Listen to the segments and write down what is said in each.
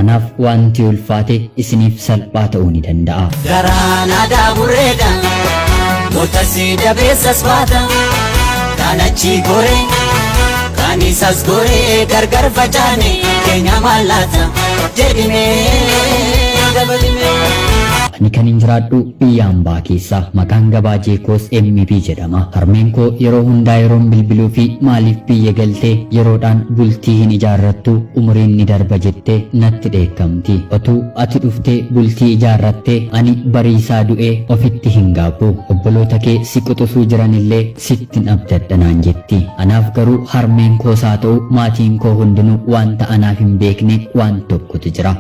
Anaaf wanti ulfaate isiniif salphaa ta'uu ni danda'a. Garaan aadaa burreedha, gootasi dabeessas baata. Kan achi goree, kan isas goree gargar facaane keenya mallaata jedhimee dabalimee. Ani kanin jiraadhu biyya ambaa keessa. Maqaan gabaajee koos MB jedhama. Harmeen koo yeroo hundaa yeroon bilbiluu fi maaliif biyya galtee yeroodhaan bultii hin ijaarrattu umuriin ni darba jettee natti dheekkamti. Otuu ati dhuftee bultii ijaarrattee ani bariisaa du'ee ofitti hin gaabbu. Obboloota kee si quxusuu jiranillee sittin abdadha naan jetti. Anaaf garuu harmeen koos haa ta'u maatiin koo hundinuu wanta anaaf hin beekne waan tokkotu jira.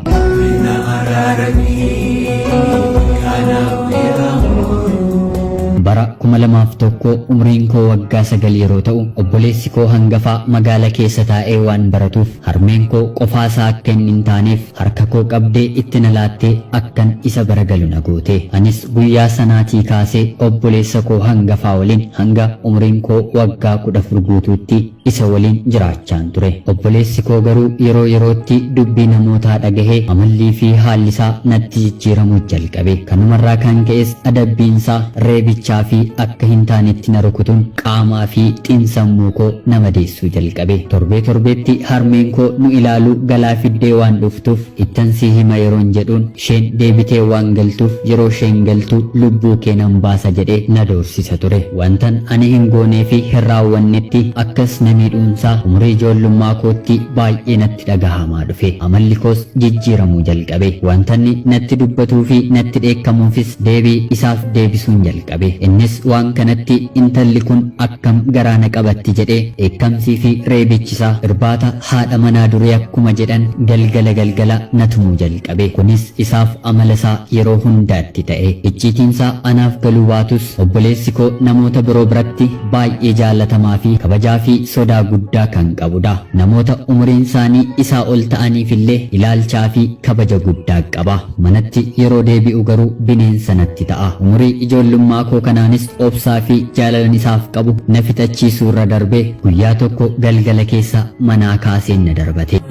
Bara 2001 umriin koo waggaa 9 yeroo ta'u obboleessi koo hangafaa magaala keessa taa'ee waan baratuuf harmeen koo qofaa isaa akka inni hin taaneef harka koo qabdee itti na laattee akkan isa bira galu na goote. Anis guyyaa sanaatii kaasee obboleessa koo hangafaa waliin hanga umriin koo waggaa 14 guutuutti isa waliin jiraachaan ture. Obboleessi koo garuu yeroo yerootti dubbii namootaa dhagahee amallii fi haalli isaa natti jijjiiramuu jalqabe. Kanumarraa kan ka'es adabbiin isaa reebichaa fi akka hin taanetti na rukutuun qaamaa fi xiinsammuu koo na madeessuu jalqabe. Torbee torbeetti harmeen koo nu ilaaluu galaa fiddee waan dhuftuuf ittan sii hima yeroon jedhuun isheen deebitee waan galtuuf yeroo isheen galtu lubbuu kee nan baasa jedhee na doorsisa ture. Wantan ani hin goonee fi hin raawwannetti akkas na miidhuunsaa umurii ijoollummaa kootti baay'ee natti dhagahamaa dhufe. Amalli koos jijjiiramuu jalqabe. Wantanni natti dubbatuu fi natti dheekkamuufis deebii isaaf deebisuun jalqabe. Innis waan kanatti intalli kun akkam garaa na qabatti jedhee dheekkamsii fi reebichisaa irbaata haadha manaa durii akkuma jedhan galgala galgala na tumuu jalqabe. Kunis isaaf amala isaa yeroo hundaatti ta'e. Icciitiinsaa anaaf galuu baatus obboleessi koo namoota biroo biratti baay'ee jaalatamaa fi kabajaa fi sodaa guddaa kan qabudha. Namoota umuriin isaanii isaa ol ta'aniif illee ilaalchaa fi kabaja guddaa qaba. Manatti yeroo deebi'u garuu bineensa natti ta'a. Umurii ijoollummaa koo kanaanis obsaa fi jaalalan isaaf qabu na fixachiisuu irra darbee guyyaa tokko galgala keessa manaa kaaseen na darbate.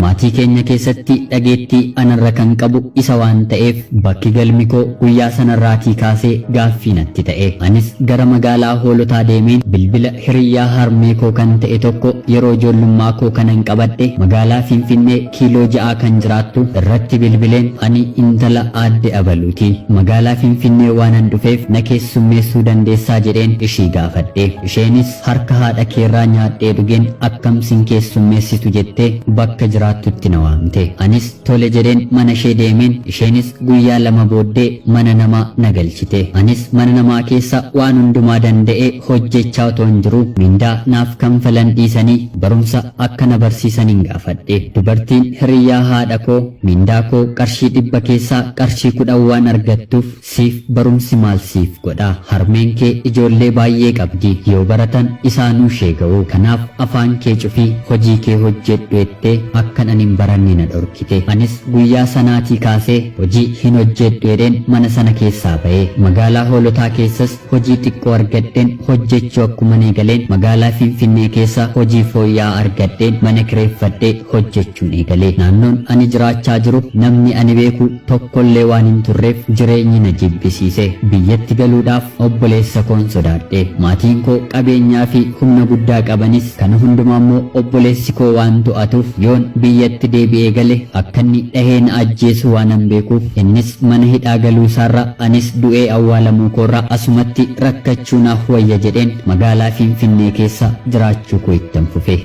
Maatii keenya keessatti dhageettii anarra kan qabu isa waan ta'eef bakki galmi koo guyyaa sanarraatii kaasee gaaffii natti ta'e. Anis gara magaalaa Hoolotaa deemeen bilbila hiriyyaa harmee koo kan ta'e tokko yeroo ijoollummaa koo kanan qabadhe magaalaa Finfinnee kiiloo 6 kan jiraattu irratti bilbileen ani intala aadde Abaluuti. Magaalaa Finfinnee waanan dhufeef na keessummeessuu dandeessaa jedheen ishii gaafadhe. Isheenis harka haadha keerraa nyaadhee dhugeen akkam sin keessummeessitu jettee bakka jiraattutti na waamte. Anis tole jedheen mana ishee deemeen isheenis guyyaa lama booddee mana namaa na galchite. Anis mana namaa keessa waan hundumaa danda'ee hojjechaa otoon jiruu mindaa naaf kanfalan dhiisanii barumsa akka na barsiisanin gaafadhe. Dubartiin hiriyyaa haadha koo mindaa koo qarshii 100 keessaa qarshii 10 waan argattuuf siif barumsi maal siif godha? Harmeen kee ijoollee baay'ee qabdi. Yoo baratan isaanuu ishee ga'u. Kanaaf afaan kee cufii hojii kee hojjedhu jettee akkan ani hin baranne na dhorkite. Anis guyyaa sanaatii kaasee hojii hin hojjedhu jedheen mana sana keessaa ba'e. Magaalaa Hoolotaa keessas hojii xiqqoo argadheen hojjechuu akkuman eegaleen magaalaa Finfinnee keessa hojii fooyya'aa argadheen mana kireeffadhee hojjechuun eegale. Naannoon ani jiraachaa jiru namni ani beeku tokkollee waan hin turreef jireenyi na jibbisiise. Biyyatti galuudhaaf obboleessa koon sodaadhe. Maatiin koo qabeenyaa fi humna guddaa qabanis kana hundumaa immoo obboleessi koo waan to'atuuf yoon biyyatti deebi'ee gale akkanni dhahee na ajjeesu waanan beekuuf innis mana hidhaa galuu isaarra anis du'ee awwaalamuu koorra asumatti rakkachuu naaf wayya jedheen magaalaa Finfinnee keessa jiraachuu koo ittan fufe.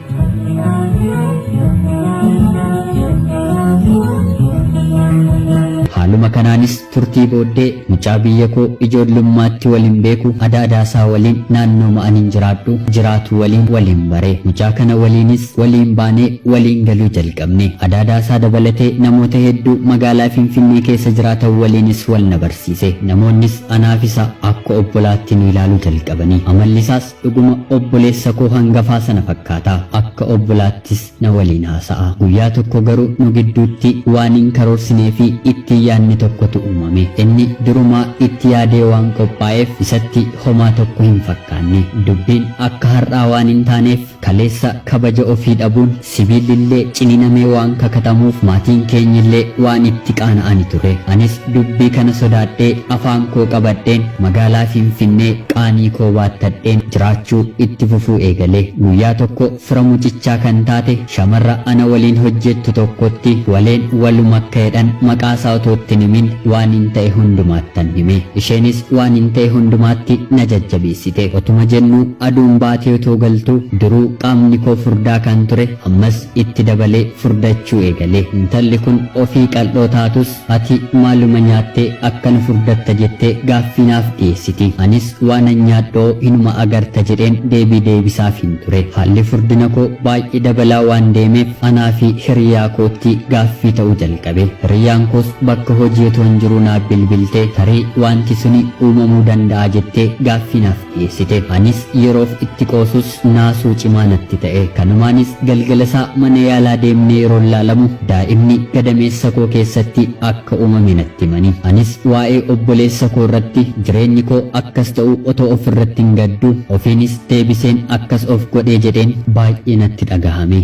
Haaluma kanaanis turtii booddee mucaa biyya koo ijoollummaatti waliin beeku adaadaasaa waliin naannooma anin jiraadhu jiraatu waliin waliin bare. Mucaa kana waliinis waliin baanee waliin galuu jalqabne. Adaadaasaa dabalatee namoota hedduu magaalaa Finfinnee keessa jiraatan waliinis wal na barsiise. Namoonnis anaaf isa akka obbolaatti nu ilaaluu jalqabani. Amalli isaas dhuguma obboleessa koo hangafaa sana fakkaata. Akka obbolaattis na waliin haasa'a. Guyyaa tokko garuu nu gidduutti waan hin karoorsinee fi itti hin yaadne tokkotu uumame. Inni durumaa itti yaadee waan qophaa'eef isatti homaa tokko hin fakkaanne. Dubbiin akka har'aa waan hin taaneef kaleessa kabaja ofii dhabuun sibiillillee ciniinamee waan kakatamuuf maatiin keenyillee waan itti qaana'ani ture. Anis dubbii kana sodaadhee afaan koo qabadheen magaalaa Finfinnee qaanii koo baattadheen jiraachuu itti fufuu eegale. Guyyaa tokko fira mucichaa kan taate shamarra ana waliin hojjettu tokkotti waleen waluma akka jedhan maqaa isaa otoo itti hin himin waan hin ta'e hundumaattan hime. Isheenis waan hin ta'e hundumaatti na jajjabeessite. Otuma jennuu aduun baatee otoo galtuu duruu qaamni koo furdaa kan ture ammas itti dabalee furdachuu eegale. Intalli kun ofii qal'oo taatus ati maaluma nyaattee akkana furdatta jettee gaaffii naaf dhiyeessiti. Anis waanan nyaadhoo hinuma agarta jedheen deebii deebisaaf hin ture. Haalli furdina koo baay'ee dabalaa waan deemeef anaa fi hiriyaa kootti gaaffii ta'uu jalqabe. Hiriyaan koos bakka hojii otoo hin jiruu naaf bilbiltee tarii wanti suni uumamuu danda'a jettee gaaffii naaf dhiyeessite. Anis yeroof itti qoosus naasuu cimaa natti ta'e. Kanumaanis galgala isaa mana yaalaa deemnee yeroo ilaalamu daa'imni gadameessa koo keessatti akka uumame natti himani. Anis waa'ee obboleessa koo irratti jireenyi koo akkas ta'uu otoo of irratti hin gaddu ofiinis deebiseen akkas of godhee jedheen baay'ee natti dhagahame.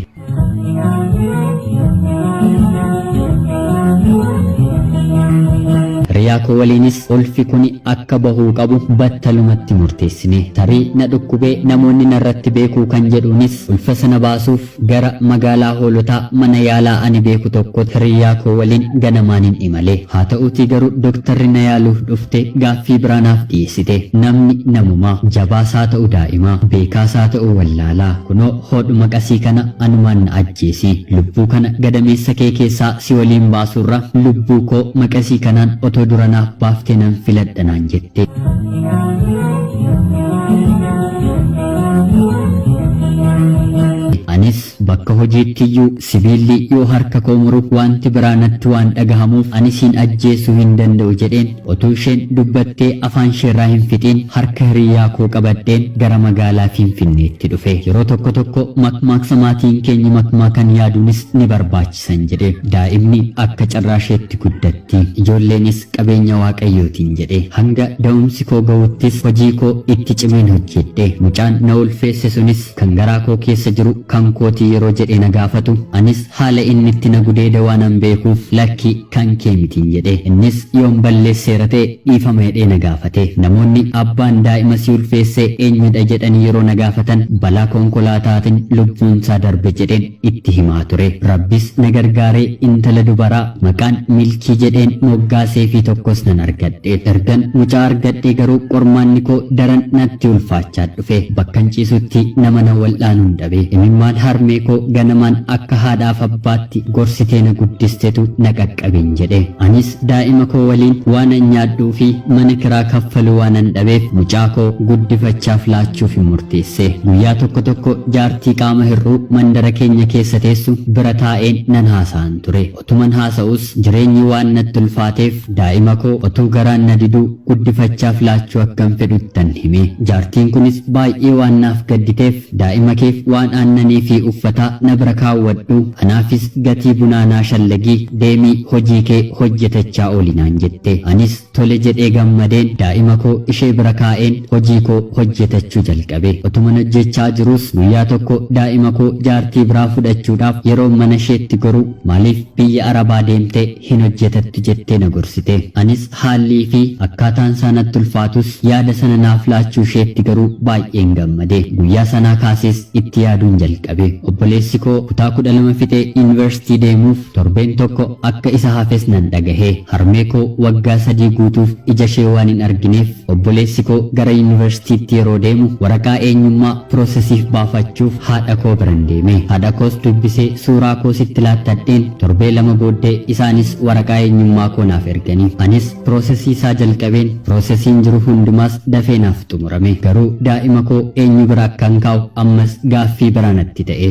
Hiriyaa koo waliinis ulfi kuni akka bahuu qabu battalumatti murteessine. Tarii na dhukkubee namoonni narratti beekuu kan jedhuunis ulfa sana baasuuf gara magaalaa Hoolotaa mana yaalaa ani beeku tokkotti hiriyaa koo waliin ganamaanin imale. Haa ta'uutii garuu doktarri na yaaluuf dhufte gaaffii biraa naaf dhiyeessite. Namni namuma, jabaas haa ta'u daa'ima, beekaas haa ta'u wallaalaa. Kunoo hoodhu maqasii kana anumaan na ajjeesi. Lubbuu kana gadameessa kee keessaa si waliin baasuurra lubbuu koo maqasii kanaan otoo dura naaf baaftee nan filadha naan jette. Anis bakka hojiittiyyuu sibiilli yoo harka koo muru wanti biraa natti waan dhagahamuuf ani siin ajjeesuu hin danda'u jedheen otuu isheen dubbattee afaan isheerraa hin fixiin harka hiriyaa koo qabadheen gara magaalaa Finfinneetti dhufe. Yeroo tokko tokko makmaaksa maatiin keenya makmaakan yaaduunis ni barbaachisan jedhe. Daa'imni akka carraa isheetti guddatti. Ijoolleenis qabeenya Waaqayyootiin jedhe. Hanga da'umsi koo ga'uttis hojii koo itti cimeen hojjedhe. Mucaan na ulfeesse sunis kan garaa koo keessa jiru kan kootii yeroo jedhee na gaafatu anis haala inni itti na gudeede waanan beekuuf lakki kan kee mitiin jedhe. Innis yoon balleesseera ta'e dhiifama jedhee na gaafate. Namoonni abbaan daa'ima si ulfeesse eenyudha jedhanii yeroo na gaafatan balaa konkolaataatiin lubbuunsaa darbe jedheen itti himaa ture. Rabbis na gargaaree intala dubaraa maqaan Milkii jedheen moggaasee fi tokkos nan argadhe. Ergan mucaa argadhe garuu qormaanni koo daran natti ulfaachaa dhufe. Bakkan ciisutti nama na wal'aanuun dhabe. Imimmaan harmee koo ganamaan akka haadhaaf abbaatti gorsitee na guddistetu na qaqqabin jedhe. Anis daa'ima koo waliin waanan nyaadhuu fi mana kiraa kaffaluu waanan dhabeef mucaa koo guddifachaaf laachuuf hin murteesse. Guyyaa tokko tokko jaartii qaama hir'uu mandara keenya keessa teessu bira taa'een nan haasa'an ture. Otuman haasa'us jireenyi waan natti ulfaateef daa'ima koo otuu garaan na diduu guddifachaaf laachuu akkan fedhuttan hime. Jaartiin kunis baay'ee waan naaf gadditeef daa'ima keef waan aannanii fi uffataa na bira kaawwadhu, anaafis gatii bunaa naa shallagii deemii hojii kee hojjetachaa ooli naan jette. Anis tole jedhee gammadeen daa'ima koo ishee bira kaa'een hojii koo hojjetachuu jalqabe. Otuman hojjechaa jiruus guyyaa tokko daa'ima koo jaartii biraa fudhachuudhaaf yeroo mana isheetti goru maaliif biyya Arabaa deemtee hin hojjetattu jettee na gorsite. Anis haallii fi akkaataan isaa natti ulfaatus yaada sana naaf laachuu isheetti garuu baay'een gammade. Guyyaa sanaa kaasees itti yaaduun jalqabe. Obboleessi koo kutaa 12 fixee yuunivarsiitii deemuuf torbeen tokko akka isa hafes nan dhagahe. Harmee koo waggaa 3 guutuuf ija ishee waan hin argineef obboleessi koo gara yuunivarsiitiitti yeroo deemu waraqaa eenyummaa piroosesiif baafachuuf haadha koo biran deeme. Haadha koos dubbisee suuraa koo sitti laattadheen torbee 2 booddee isaanis waraqaa eenyummaa koo naaf erganii. Anis piroosesii isaa jalqabeen piroosesiin jiru hundumaas dafee naaf xumurame. Garuu daa'ima koo eenyu bira akkan kaa'u ammas gaaffii biraa natti ta'e.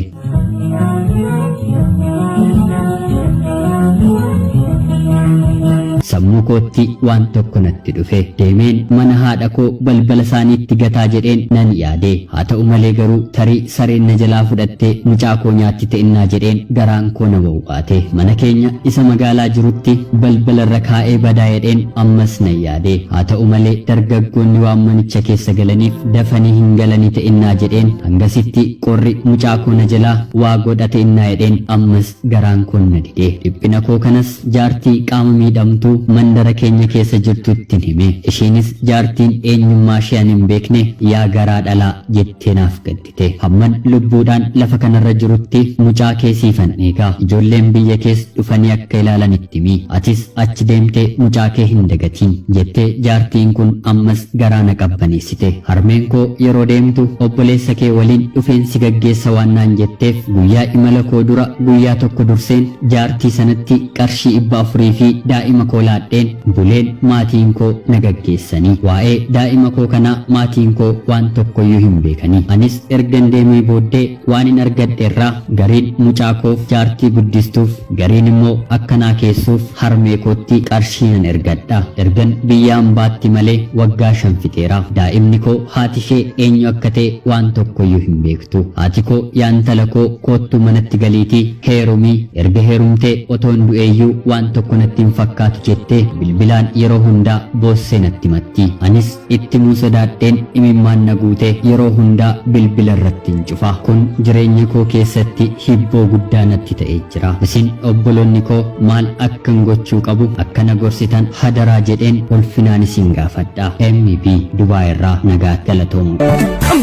Sammuu kootti waan tokko natti dhufe. Deemeen mana haadha koo balbala isaaniitti gataa jedheen nan yaade. Haa ta'u malee garuu tarii sareen na jalaa fudhattee mucaa koo nyaatti ta'innaa jedheen garaan koo na wawwaate. Mana keenya isa magaalaa jirutti balbala irra kaa'ee badaa jedheen ammas nan yaade. Haa ta'u malee dargaggoonni waan manicha keessa galaniif dafanii hin galanii ta'innaa jedheen hangasitti qorri mucaa koo na jalaa waa godha ta'innaa jedheen ammas garaan koo na dide. Dhiphina koo kanas jaartii qaama miidhamtuu mandara keenya keessa jirtuttin hime. Isheenis jaartiin eenyummaa ishee ani hin beekne yaa garaa dhalaa jettee naaf gaddite. Hamman lubbuudhaan lafa kanarra jirutti mucaa kee siifan eega. Ijoolleen biyya kees dhufanii akka ilaalan itti himi. Atis achi deemtee mucaa kee hin dagatiin jettee jaartiin kun ammas garaa na qabbaneessite. Harmeen koo yeroo deemtu obboleessa kee waliin dhufeen si gaggeessa waan naan jetteef guyyaa imala koo dura guyyaa tokko durseen jaartii sanatti qarshii 400 fi daa'ima koo laadheen buleen maatiin koo na gaggeessanii. Waa'ee daa'ima koo kanaa maatiin koo waan tokkoyyuu hin beekanii. Anis ergan deemee booddee waanin argadhe irraa gariin mucaa koof jaartii guddistuuf gariin immoo akka naa keessuuf harmee kootti qarshii nan ergadha. Ergan biyya ambaatti malee waggaa 5 fixeera. Daa'imni koo haati ishee eenyu akka ta'e waan tokkoyyuu hin beektu. Haati koo yaa intala koo koottuu manatti galiitii heerumi, erga heerumtee otoon du'eeyyuu waan tokko natti hin fakkaatu jettee bilbilaan yeroo hundaa boossee natti himatti. Anis itti himuu sodaadheen imimmaan na guutee yeroo hundaa bilbila irrattin cufa. Kun jireenya koo keessatti hibboo guddaa natti ta'ee jira. Isin obboloonni koo maal akkan gochuu qabu akka na gorsitan hadaraa jedheen ulfinaan isin gaafadha. MB Dubaay irraa nagaatti galatooma.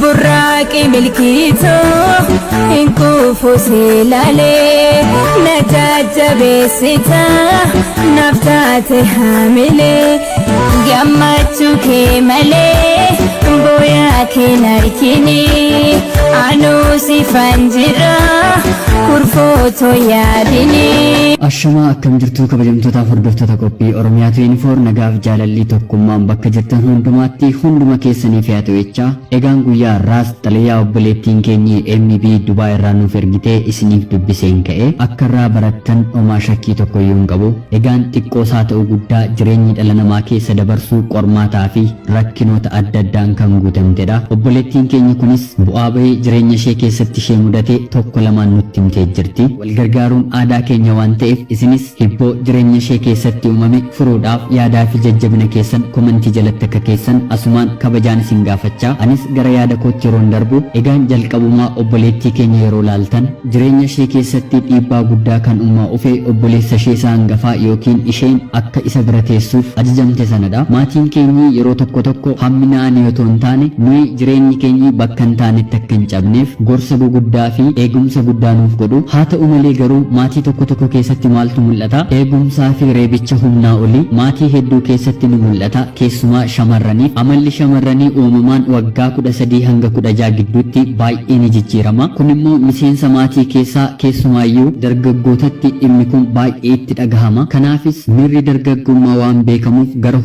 Burraaqi milkiitoo hin quufu si laalee na jajjabeessita naaf taate haamilee gammachuu kee malee booyaa kee hin argini anuu sifan jira kurfootoo yaadini. Ashamaa akkam jirtuu kabajamtootaaf hordoftoota qophii Oromiyaa 24 nagaaf jaalalli tokkummaan bakka jirtan hundumaatti hunduma keessaniif haa ta'u jechaa egaan guyyaa har'aas xalayaa obboleettiin keenyi MB Dubaay irraa nuuf ergitee isiniif dubbiseen ka'e akka irraa barattan homaa shakkii tokkoyyuu hin qabu egaan xiqqoos haa ta'u guddaa jireenyi dhala namaa keessa dabarsuu qormaataa fi rakkinoota adda addaan kan guutamtedha. Obboleettiin keenya kunis bu'aa bahii jireenya ishee keessatti ishee mudate tokko lamaan nutti himtee jirti. Wal gargaaruun aadaa keenya waan ta'eef isinis hibboo jireenya ishee keessatti uumame furuudhaaf yaadaa fi jajjabina keessan komantii jalatti akka keessan asumaan kabajaan isin gaafachaa anis gara yaada kootti yeroon darbu egaan jalqabumaa obboleettii keenya yeroo laaltan jireenya ishee keessatti dhiibbaa guddaa kan uumaa ufe obboleessa ishee isa hangafaa ykn isheen akka isa bira teessuuf ajajamte sanadha. Maatiin keenyi yeroo tokko tokko hamminaanii otoo hin taane nuyi jireenyi keenyi bakka hin taanetti akka hin cabneef gorsa guguddaa fi eegumsa guddaa nuuf godhu. Haa ta'u malee garuu maatii tokko tokko keessatti maaltu mul'ata? Eegumsaa fi reebicha humnaa olii maatii hedduu keessatti ni mul'ata, keessumaa shamarraniif. Amalli shamarranii uumamaan waggaa 13-16 gidduutti baay'ee ni jijjiirama. Kun immoo miseensa maatii keessaa keessumaayyuu dargaggootatti dhimmi kun baay'ee itti dhagahama. Kanaafis miirri dargaggummaa waan beekamuuf gara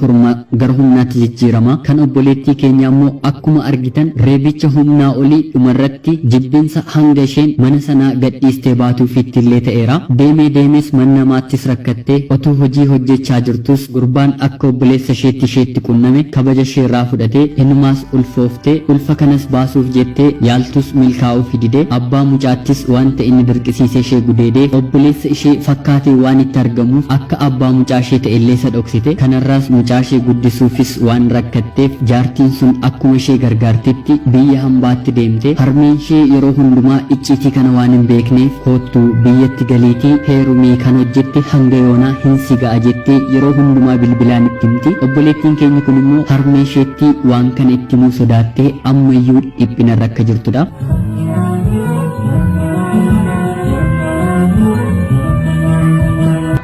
gara humnaatti jijjiirama. Kan obboleettii keenyaa immoo akkuma argitan reebicha humnaa olii dhumarratti jibbinsa hanga isheen mana sanaa gadhiistee baatuufiitti illee ta'eera. Deemee deemees mana namaattis rakkattee otuu hojii hojjechaa jirtuus gurbaan akka obboleessa isheetti isheetti qunname kabaja isheerraa fudhatee inumaas ulfooftee ulfa kanas baasuuf jettee yaaltus milkaa'uufi dide. Abbaa mucaattis wanta inni dirqisiisee ishee gudeedeef obboleessa ishee fakkaatee waan itti argamuuf akka abbaa mucaa ishee ta'ellee isa dhoksite. Kanarraas mucaa ishee guddisuufis waan rakkatteef jaartiin sun akkuma ishee gargaartetti biyya hambaatti deemte. Harmeen ishee yeroo hundumaa icciitii kana waan hin beekneef koottu biyyatti galiitii heerumii kan hojjette hanga yoonaa hin si ga'a jettee yeroo hundumaa bilbilaan itti himti. Obboleettiin keenya kun immoo harmee isheetti waan kana itti himuu sodaattee ammayyuu dhiphinarra akka jirtudha.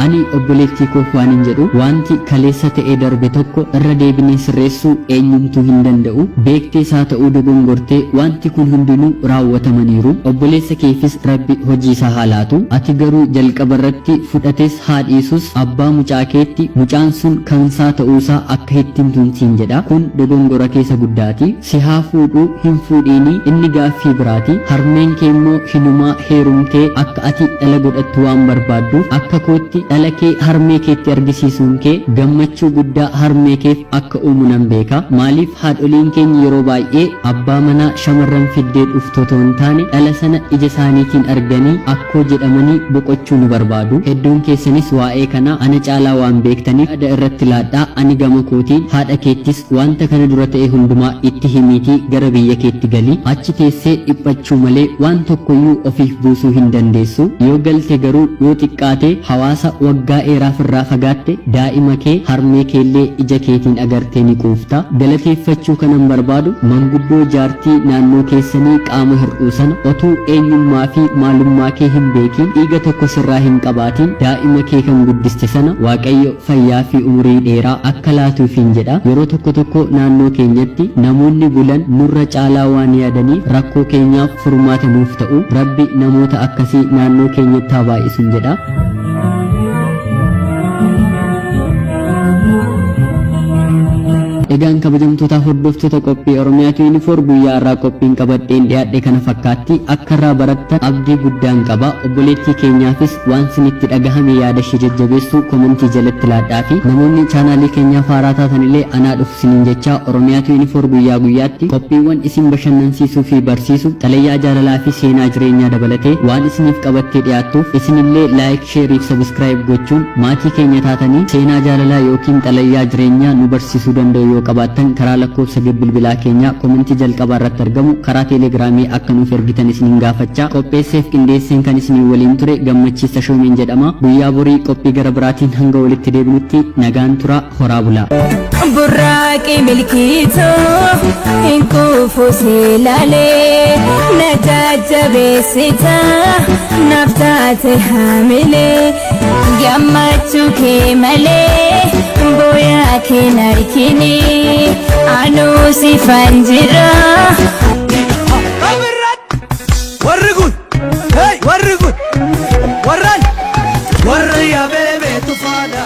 Ani obboleettii koof waanin jedhu wanti kaleessa ta'ee darbe tokko irra deebinee sirreessuu eenyumtuu hin danda'u. Beektees haa ta'uu dogongortee wanti kun hundinuu raawwatamaniiru. Obboleessa keefis Rabbi hojii isaa haa laatu. Ati garuu jalqaba irratti fudhates haa dhiisus abbaa mucaa keetti mucaan sun kansaa ta'uusaa akka hitti himtun siin jedha. Kun dogongora kee isa guddaati. Si haa fuudhuu hin fuudhiinii inni gaaffii biraati. Harmeen kee immoo hinumaa heerumtee akka ati dhala godhattu waan barbaadduuf akka kootti dhala kee kee harmee keetti argisiisuun kee gammachuu guddaa harmee keef akka uumu nan beeka. Maaliif haadholiin keenya yeroo baay'ee abbaa manaa shamarran fiddee dhuftu otoo hin taane dhala sana ija isaaniitiin arganii akkoo jedhamanii boqochuu nu barbaadu. Hedduun keessanis waa'ee kanaa ana caalaa waan beektaniif yaada irratti laadhaa. Ani gama kootiin haadha keettis wanta kana dura ta'e hundumaa itti himiitii gara biyya keetti gali. Achi teessee dhiphachuu malee waan tokkoyyuu ofiif buusuu hin dandeessu. Yoo galte garuu yoo xiqqaate hawaasa waggaa dheeraaf irraa fagaatte, daa'ima kee, harmee keellee ija keetiin agartee ni quufta. Galateeffachuu kanan barbaadu manguddoo jaartii naannoo keessanii qaama hir'uu sana otuu eenyummaa fi maalummaa kee hin beekiin, dhiiga tokko sirraa hin qabaatiin daa'ima kee kan guddiste sana Waaqayyo fayyaa fi umurii dheeraa akka laatuufiin jedha. Yeroo tokko tokko naannoo keenyatti namoonni bulan nurra caalaa waan yaadaniif rakkoo keenyaaf furmaata nuuf ta'u. Rabbi namoota akkasii naannoo keenyatti haa baay'isun jedha. Egaan kabajamtoota hordoftoota qophii Oromiyaa 24, guyyaa irraa qophiin qabadheen dhiyaadhe kana fakkaatti. Akka irraa barattan abdii guddaan qaba. Obboleettii keenyaafis waan sinitti dhagahame yaada ishee jajjabeessu komentii jalatti laadhaa fi namoonni chaanaalii keenyaaf haaraa taatan illee anaa dhufu sinin jechaa, Oromiyaa 24 guyyaa guyyaatti qophiiwwan isin bashannansiisuu fi barsiisu, xalayaa jaalalaa fi seenaa jireenyaa dabalatee waan isiniif qabattee dhiyaattuuf, isinillee like, share fi subscribe gochuun maatii keenya taatanii, seenaa jaalalaa yookiin xalayaa jireenyaa nu barsiisuu danda'u yoo qabaattan karaa lakkoofsa bilbilaa keenyaa komentii jalqabaa irratti argamu karaa teelegiraamii akka nuuf ergitan isinin gaafachaa, qopheesseef qindeesseen kan isiniin waliin ture Gammachiis Tashoomeen jedhama. Guyyaa borii qophii gara biraatiin hanga walitti deebinutti nagaan tura, horaa bulaa. Burraaqii milkiitoo hin kuufu silaalee, na jajjabeessita, naaf taate haamilee. Gammachuu kee malee booyaa kee narkini, anuu sifan jira. Warri kun, hey, warri kun, warran, warri yaabee beetu faana.